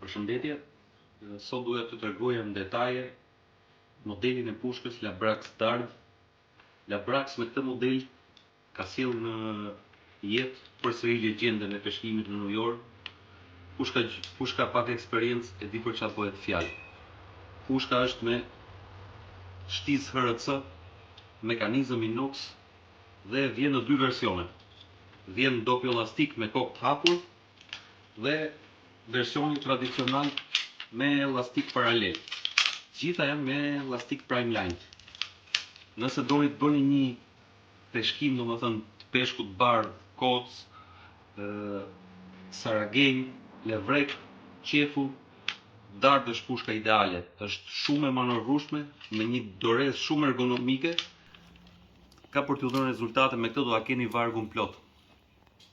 Përshëndetje, sot doja t'ju tregoja në detaje modelin e pushkës Labrax Dard. Labrax me këtë model ka sjellë në jetë përsëri legjendën e peshkimit në ujor. Kush ka kush ka pak eksperiencë e di për çfarë bëhet fjalë. Pushka është me shtizë HRC, mekanizëm inox dhe vjen në dy versione. Vjen dopjo lastik me kokë të hapur dhe versioni tradicional me lastik paralel. Gjitha janë me lastik prime line. Nëse doni të bëni një peshkim, domethënë të peshkut bardh, koc, saragenj, levrek, qefull, Dard është pushka ideale. Është shumë e manovrueshme, me një dorezë shumë ergonomike. Ka për t'ju dhënë rezultate me këtë do ta keni vargun plot.